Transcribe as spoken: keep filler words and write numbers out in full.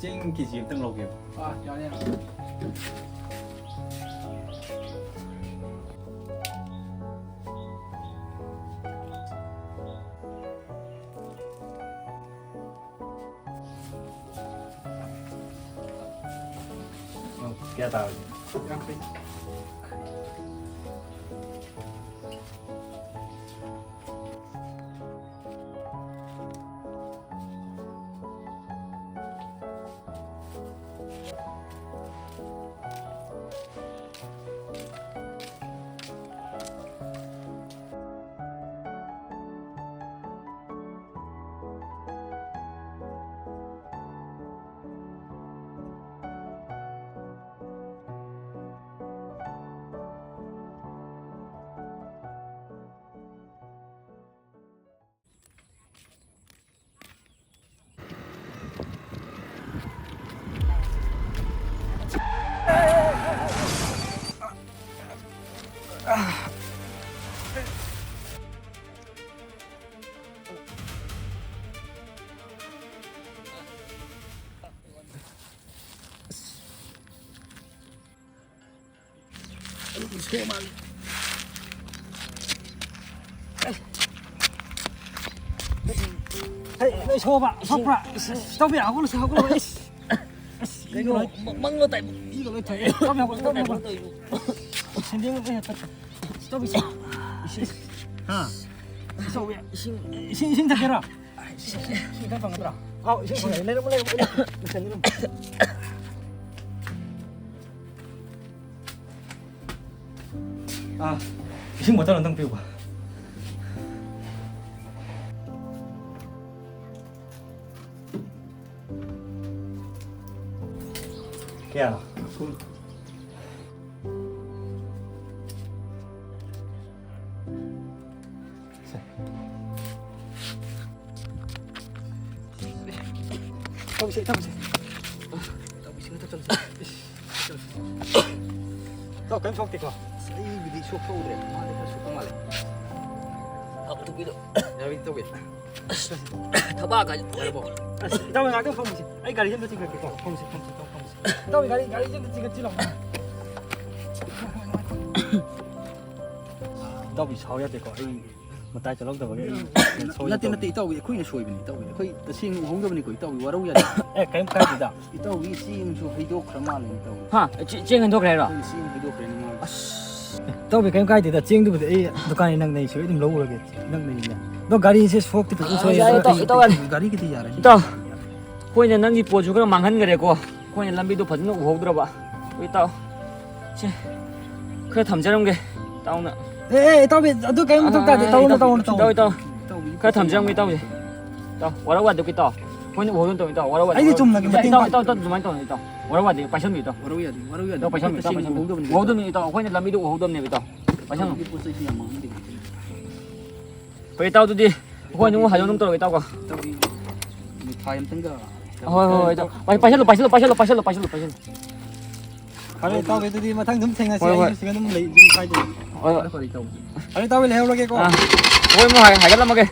ꯆꯦꯡ ꯀꯦ ꯖꯤ ꯑꯝꯇꯪ ꯂꯧꯒꯦꯕ꯫ ꯑꯥ, ꯌꯥꯅꯤ, ꯌꯥꯅꯤ꯫ ꯀꯌꯥ ꯇꯥꯔꯒꯦ? ꯌꯥꯡꯈꯩ꯫ ꯍꯩ, ꯅꯣꯏ ꯁꯣꯛꯑꯕ? ꯁꯣꯛꯄ꯭ꯔꯥ? ꯏꯁ, ꯏꯇꯥꯎꯕꯤ, ꯍꯧꯒꯠꯂꯁꯤ, ꯍꯧꯒꯠꯂꯣ, ꯏꯁ꯫ ꯏꯁ, ꯀꯩꯅꯣ, ꯏꯒ ꯂꯣꯏ, ꯃ-, ꯃꯪꯂꯣ ꯇꯥꯏꯕꯪ? ꯏꯒ ꯂꯣꯏ ꯊꯣꯛꯑꯦ꯫ ꯏꯇꯥꯎꯕꯤ, ꯍꯧꯒꯠꯂꯣ, ꯏꯇꯥꯎꯕꯤ, ꯍꯧꯒꯠꯂꯣ꯫ ꯁꯦꯟꯗꯦꯡ ꯂꯣꯏ ꯍꯦꯛꯇ꯫ ꯏꯇꯥꯎꯕꯤ, ꯏꯁꯤꯡ꯫ ꯍꯥ? ꯏꯇꯥꯎꯕꯤ, ꯏꯁꯤꯡ꯫ ꯏꯁꯤꯡ, ꯏꯁꯤꯡ ꯊꯛꯀꯦꯔꯣ? ꯏꯁꯤꯡ, ꯏꯁꯤꯡ ꯈꯤꯇꯪ ꯐꯪꯒꯗ꯭ꯔꯣ? ꯍꯥꯎ, ꯏꯁꯤꯡ ꯐꯪꯉꯦ꯫ ꯂꯩꯔꯝꯃꯣ, ꯂꯩꯔꯝꯃꯣ, ꯂꯩꯔꯝꯃꯣ꯫ ꯂꯣꯏꯁꯟꯕꯤꯔꯝꯃꯣ꯫ ꯑꯥ, ꯏꯁꯤꯡ ꯕꯣꯇꯜ ꯑꯝꯇꯪ ꯄꯤꯌꯨꯕ꯫ ꯀꯌꯥꯅꯣ? ꯁꯦ꯫ ꯇꯧꯁꯦ, ꯇꯧꯁꯦ꯫ ꯇꯧꯁꯦ, ꯇꯧꯁꯦ꯫ ꯏꯁ, ꯇꯧꯁꯦ꯫ ꯇꯧ, ꯀꯩꯝ ꯁꯣꯛꯇꯦꯀꯣ? ꯑꯁ, ꯑꯩꯕꯨꯗꯤ ꯁꯣꯛ ꯁꯣꯛꯎꯗ꯭ꯔꯦ꯫ ꯃꯥꯗꯤ ꯈꯔ ꯁꯣꯛꯄ ꯃꯥꯜꯂꯦ꯫ ꯊꯕꯛ ꯇꯧꯕꯤꯗꯣ꯫ ꯌꯥꯔꯣꯏ, ꯇꯧꯒꯦ꯫ ꯊꯕꯥꯛ ꯀꯥꯏ-, ꯌꯥꯔꯕꯣ? ꯑꯁ, ꯏꯇꯥꯎ, ꯉꯥꯛꯇꯪ ꯐꯝꯁꯤ꯫ ꯑꯩ ꯒꯥꯔꯤ ꯑꯝꯇ ꯆꯤꯡꯈꯠꯀꯦꯀꯣ꯫ ꯐꯝꯁꯤ, ꯐꯝꯁꯤ, ꯏꯇꯥꯎ, ꯐꯝꯁꯤ꯫ ꯏꯇꯥꯎ, ꯒꯥꯔꯤ, ꯒꯥꯔꯤ ꯑꯝꯇ ꯆꯤꯡꯈꯠꯁꯤ ꯂꯥꯎ꯫ ꯏꯇꯥꯎꯕꯤ, ꯁꯥꯎ ꯌꯥꯗꯦꯀꯣ꯫ ꯑꯩ ꯃꯇꯥꯏ ꯆꯠꯍꯧꯗꯕꯒꯤ ꯑꯩ ꯁꯣꯏꯒꯦ ꯅꯠꯇꯦ, ꯇꯧꯕꯅꯤ꯫ ꯅꯠꯇꯦ, ꯏꯇꯥꯎꯕꯤ, ꯑꯩꯈꯣꯏꯅ ꯁꯣꯏꯕꯅꯤ, ꯏꯇꯥꯎꯕꯤ꯫ ꯑꯩꯈꯣꯏ ꯇꯁꯦꯡꯅ ꯎꯍꯧꯗꯕꯅꯤꯀꯣ, ꯏꯇꯥꯎꯕꯤ, ꯋꯥꯔꯧ ꯌꯥꯗꯦ꯫ ꯑꯦ, ꯀꯩꯝ ꯀꯥꯏꯗꯦꯗ꯫ ꯏꯇꯥꯎꯕꯤ, ꯆꯦꯡꯁꯨ ꯍꯩꯗꯣꯛꯈ꯭ꯔ ꯃꯥꯜꯂꯦ, ꯏꯇꯥꯎꯕꯤ꯫ ꯍꯥ? ꯆꯦ-, ꯆꯦꯡ ꯍꯩꯗꯣꯛꯈ꯭ꯔꯦ ꯍꯥꯏꯔꯣ? ꯑꯩꯈꯣꯏ ꯆꯦꯡ ꯍꯩꯗꯣꯛꯈ꯭ꯔꯦꯅ ꯃꯥꯜꯂꯦ꯫ ꯑꯁ꯫ ꯏꯇꯥꯎꯕꯤ, ꯀꯩꯝ ꯀꯥꯏꯗꯦꯗ꯫ ꯆꯦꯡꯗꯨꯕꯨꯗꯤ ꯑꯩ ꯗꯨꯀꯥꯟ ꯅꯛꯅꯩ, ꯁꯤꯗ ꯑꯗꯨꯝ ꯂꯧꯔꯒꯦ꯫ ꯅꯛꯅꯩꯅꯦ꯫ ꯑꯗꯣ ꯒꯥꯔꯤꯁꯦ ꯁꯣꯛꯇꯤ ꯐꯖꯅ ꯑ, ꯁꯣꯛꯑꯦ꯫ ꯌꯥꯔꯦ, ꯏꯇꯥꯎ, ꯏꯇꯥꯎ, ꯌꯥꯔꯦ꯫ ꯒꯥꯔꯤꯒꯤꯗꯤ ꯌꯥꯔꯦ꯫ ꯏꯇꯥꯎ, ꯑꯩꯈꯣꯏꯅ ꯅꯪꯒꯤ ꯄꯣꯠꯁꯨ ꯈꯔ ꯃꯥꯡꯍꯟꯈꯔꯦꯀꯣ꯫ ꯑꯩꯈꯣꯏꯅ ꯂꯝꯕꯤꯗꯣ ꯐꯖꯅ ꯎꯍꯧꯗ꯭ꯔꯕ꯫ ꯏꯇꯥꯎ, ꯁꯦ, ꯈꯔ ꯊꯝꯖꯔꯝꯒꯦ, ꯏꯇꯥꯎꯅ꯫ ꯑꯦ, ꯑꯦ, ꯏꯇꯥꯎꯕꯤ, ꯑꯗꯨ ꯀꯔꯤꯝ ꯃꯊꯧ ꯇꯥꯗꯦ꯫ ꯑꯥ, ꯇꯧꯅꯨ, ꯏꯇꯥꯎ, ꯇꯧꯅꯨ, ꯏꯇꯥꯎ, ꯇꯧꯅꯨ꯫ ꯏꯇꯥꯎ, ꯏꯇꯥꯎ꯫ ꯈꯔ ꯊꯝꯖ ꯌꯥꯕꯅꯤ, ꯏꯇꯥꯎꯁꯦ꯫ ꯏꯇꯥꯎ, ꯋꯥꯔꯧ ꯌꯥꯗꯦꯀꯣ, ꯏꯇꯥꯎ꯫ ꯑꯩꯈꯣꯏꯅ ꯎꯍꯧꯗꯅ ꯇꯧꯅꯤ, ꯏꯇꯥꯎ꯫ ꯋꯥꯔꯧ ꯌꯥꯗꯦ꯫ ꯑꯩꯗꯤ ꯆꯨꯝꯅꯒꯤ ꯃꯇꯦꯡ ꯏꯇꯥꯎ, ꯄꯥꯡ- ꯏꯇꯥꯎ, ꯏꯇꯥꯎ, ꯑꯗꯨꯃꯥꯏꯅ ꯇꯧꯅꯤ, ꯏꯇꯥꯎ꯫ ꯋꯥꯔꯧ ꯌꯥꯗꯦ, ꯄꯥꯏꯁꯟꯕꯤꯌꯨ, ꯏꯇꯥꯎ꯫ ꯋꯥꯔꯧ ꯌꯥꯗꯦ, ꯋꯥꯔꯧ ꯌꯥꯗꯦ꯫ ꯏꯇꯥꯎ, ꯄꯥꯏꯁꯟꯕꯤꯌꯨ, ꯏꯇꯥꯎ, ꯇꯁꯦꯡꯅ ꯄꯥꯏꯁꯟꯕꯤꯌꯨ꯫ ꯎꯍꯧꯗꯕꯅꯤ, ꯎꯍꯧꯗꯕꯅꯤ, ꯏꯇꯥꯎ꯫ ꯑꯩꯈꯣꯏꯅ ꯂꯝꯕꯤꯗꯣ ꯎꯍꯧꯗꯕꯅꯦꯕ, ꯏꯇꯥꯎ꯫ ꯄꯥꯏꯁꯟꯕꯤꯌꯨ꯫ ꯑꯗꯨꯒꯤ ꯄꯣꯠ ꯆꯩꯁꯤ ꯌꯥꯝ ꯃꯥꯡꯍꯟꯕꯤꯔꯦ꯫ ꯍꯣꯏ, ꯏꯇꯥꯎ, ꯑꯗꯨꯗꯤ ꯑꯩꯈꯣꯏ ꯑꯅꯤ ꯑꯃꯨꯛ ꯍꯥꯏꯗꯣꯛ ꯑꯗꯨꯝ ꯇꯧꯔꯒꯦ, ꯏꯇꯥꯎꯀꯣ꯫ ꯏꯇꯥꯎꯒꯤ ꯃꯤꯊꯥꯏ ꯑꯝꯇꯪꯒ ꯍꯣꯏ, ꯍꯣꯏ, ꯍꯣꯏ, ꯏꯇꯥꯎ꯫ ꯄꯥꯏ-, ꯄꯥꯏꯁꯜꯂꯨ, ꯄꯥꯏꯁꯜꯂꯨ, ꯄꯥꯏꯁꯜꯂꯨ꯫ ꯐꯔꯦ, ꯏꯇꯥꯎꯕꯤ, ꯑꯗꯨꯗꯤ ꯃꯊꯪ ꯑꯗꯨꯝ ꯊꯦꯡꯅꯁꯤ꯫ ꯍꯣꯏ, ꯍꯣꯏ꯫ ꯑꯩꯁꯨ ꯁꯤꯗ ꯑꯗꯨꯝ ꯂꯩ, ꯑꯗꯨꯝ ꯀꯥꯏꯗꯦ꯫ ꯍꯣꯏ, ꯍꯣꯏ꯫ ꯐꯔꯦ, ꯐꯔꯦ, ꯏꯇꯥꯎꯕꯤ꯫ ꯐꯔꯦ, ꯏꯇꯥꯎꯕꯤ, ꯂꯩꯍꯧꯔꯒꯦꯀꯣ꯫ ꯑꯥ꯫ ꯍꯣꯏ, ꯑꯃꯨꯛ ꯍꯥꯏ-, ꯍꯥꯏꯒꯠꯂꯝꯃꯒꯦ꯫